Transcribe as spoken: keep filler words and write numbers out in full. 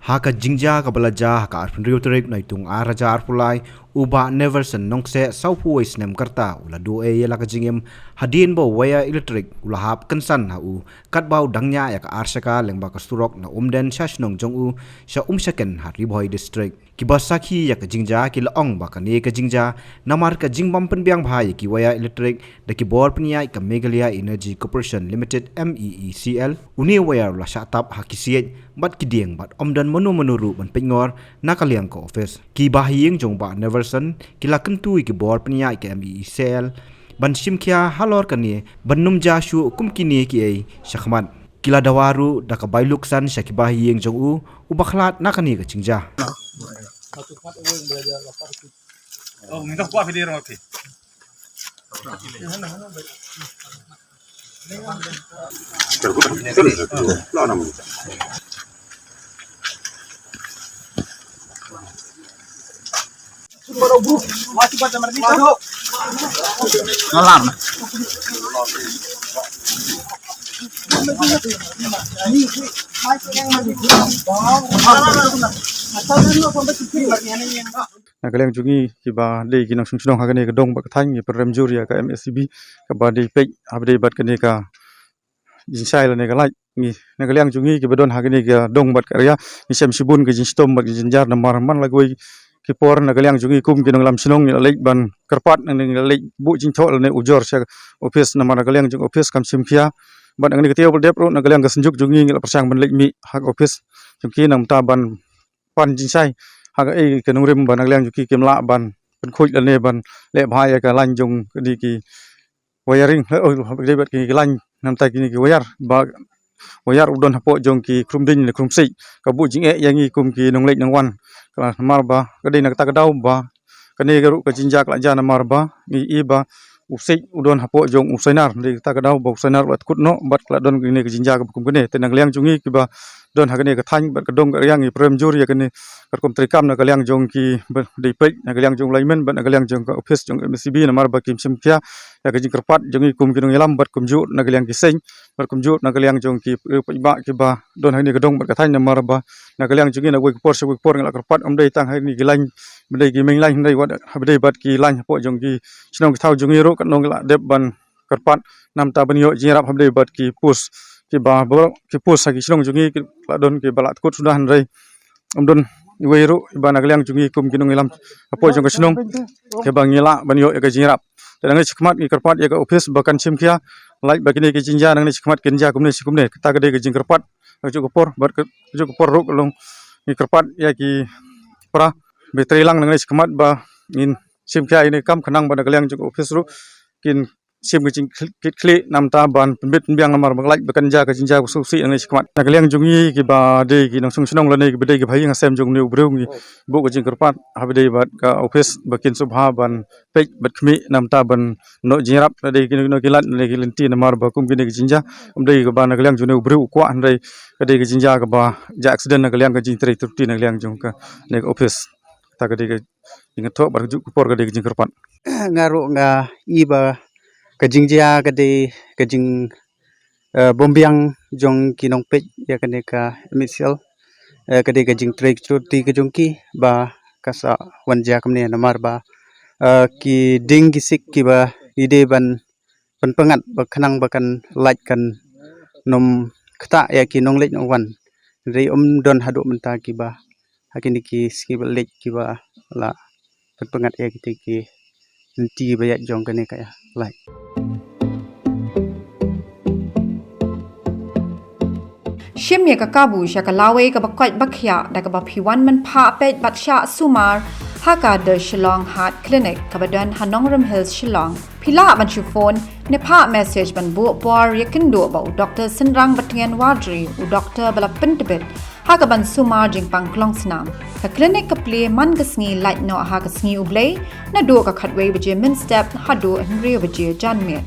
Ha ka jingjia kaba la jia ha ka arphew hynriew tarik Naitung ar hajar arphew lai, u Bah Neverson Nongkseh, sawphew wei snem ka rta, u la duh ei ïa la ka jingim hadien ba u wire electric u la hap kynsan ha u katba u dang ñiah ïa ka ar shaka lyngba ka surok na Umden sha shnong jong u sha Umshaken ha Ri Bhoi District. Kiba sakhi ïa ka jingjia ki la ong ba kane ka jingjia namar ka jingbym pynbiang bha ïa ki wire electric da ki bor pynïaid ka Meghalaya Energy Corporation Limited, M E E C L. Une u wire u la shah tap ha ki siej bad ki dieng bad ym don mano mano ruh ban peitngor na ka liang ka office. Ki bahaïing jong u Bah Neverson ki la kyntu ïa ki bor pynïaid ka M E E C L ban shim khia halor kane ban ym jia shuh kum kine kiei shakhmat. Ki la dawa ruh da ka bailuksan sha ki bahaïing jong u uba khlad na kane ka jingjia. Na ka liang jong ngi kiba dei ki nongshong shnong ha kane ka dong bad ka thaiñ, ngi pynrem jur ïa ka M S E B kaba dei peit ha ba dei bad kane ka jingshai lane ka lait. Ngi na ka liang jong ngi kiba don ha kane ka dong bad ka area, ngi shem shibun ka jingshitom bad ka jingjynjar namar man la kawei ki por na ka liang jong ngi kum ki nongïalam shnong ngi la leit ban kyrpad, ngi la leit buh jingthoh lane ujor sha office namar na ka liang jong office kam shim khia. Bad na kane ka taïew ba la dep ruh na ka liang ka synjuk jong ngi ngi la pyrshang ban leit mih ha ka office jong ki namar ban pan jingshai ha kaei ka nongrim ba na ka liang jong ki kim lah ban pynkhuid lane ban leh bha ïa ka lain jong kine ki wiring, oh, dei bad kine ki lain namar kine ki wire ba wire u don hapoh jong ki khrum dieng ne khrum siej ka buh jingeh ïa ngi kum ki nongleit nongwan. Ka namar ba ka dei na kata ka daw ba kane ka ruh ka jingjia ka la jia namar ba ngi i ba u siej u don hapoh jong u sonar, dei kata ka daw ba u sonar u la tkut noh bad ka la don kane ka jingjia kaba kum kane. Te na ka liang jong ngi kiba don ha kane ka thaiñ bad ka dong ka area ngi pynrem jur ïa kane ka rukom treikam na ka liang jong ki ba dei peit, na ka liang jong u lineman bad na ka liang jong ka office jong M S E B namar ba kim shim khia ïa ka jingkyrpad jong ngi kum ki nongïalam bad kumjuh na ka liang ki seng bad kumjuh na ka liang jong ki, eh, paidbah kiba don ha kane ka dong bad ka thaiñ namar ba na ka liang jong ngi na kawei ka por sha kawei ka por ngi la kyrpad, ym dei tang ha kine ki lain ba dei ki main line, hynrei wat ha ba dei bad ki lain hapoh jong ki shnong ki thaw jong ngi ruh katno ngi la dep ban kyrpad namar ban ïoh jingïarap ha ba dei bad ki post kiba bor ki post ha ki shnong jong ngi ki la don kiba la tkut suda, hynrei ym don iwei ruh iba na ka liang jong ngi kum ki nongïalam hapoh jong ka shnong kiba ngi lah ban ïoh ïa ka jingïarap. Te nangne shakhmat ngi kyrpad ïa ka office ba kan shim khia lait ba kine ki jingjia nangne shakhmat kin jia kumne shi kumne. Kata ka dei ka jingkyrpad kajuh ka por bad kajuh ka por ruh ka long ngi kyrpad ïa ki para ba trei lang nangne shakhmat ba ngin shim khia ïa kane ka kam khnang ba na ka liang jong ka office ruh kin shim ka jingkit khlieh namar ban pynbit pynbiang namar ba ka lait ba kan jia ka jingjia ka sngewsih nangne shakhmat. Na ka liang jong ngi kiba dei ki nongshong shnong lane kiba dei ki bahaïing hasem jong une u briew ngi buh ka jingkyrpad ha ba dei bad ka office ba kin sngewbha ban peit bad khmih namar ban noh jingïarap na dei kino kino ki lad na dei ki lynti namar ba kum kine ki jingjia ym dei kaba na ka liang jong une u briew u kwah, hynrei ka dei ka jingjia kaba jia accident na ka liang ka jingtrei trei na ka liang jong kane ka office. Ta ka dei ka jingthoh bad kajuh ka por ka dei ka jingkyrpad. Nga ruh nga i ba ka jingjia ka dei ka jing, eh, bymbiang jong ki nongpeit ïa kane ka M E E C L, eh, ka dei ka jingtrei ka jingtrei ka jong ki ba ka sa wan jia kumne namar ba, eh, ki dieng ki siej kiba ngi dei ban pynpyngngad ba khnang ba kan lait kan nym ktah ïa ki nongleit nongwan. Hynrei ym don haduh mynta kiba ha kine ki sngi ba leit kiba la pynpyngngad ïa kite ki lynti ba ïaid jong kane ka lait. Shim ïa ka kabu sha ka lawei kaba koit ba khiah da kaba phi wan mynphah peit bad shah sumar ha ka The Shillong Heart Clinic kaba don ha Nongrim Hills, Shillong. Phi lah ban shu phone ne phah message ban buh por ïakynduh bad u Doktor Synrang Batngen Wadri, u doktor ba la pyntbit ha kaban sumar jingpang klong snam. Ka clinic ka plie man ka sngi lait noh ha ka sngi U Blei naduh ka khatwei baje mynstep haduh hynriew baje janmiet.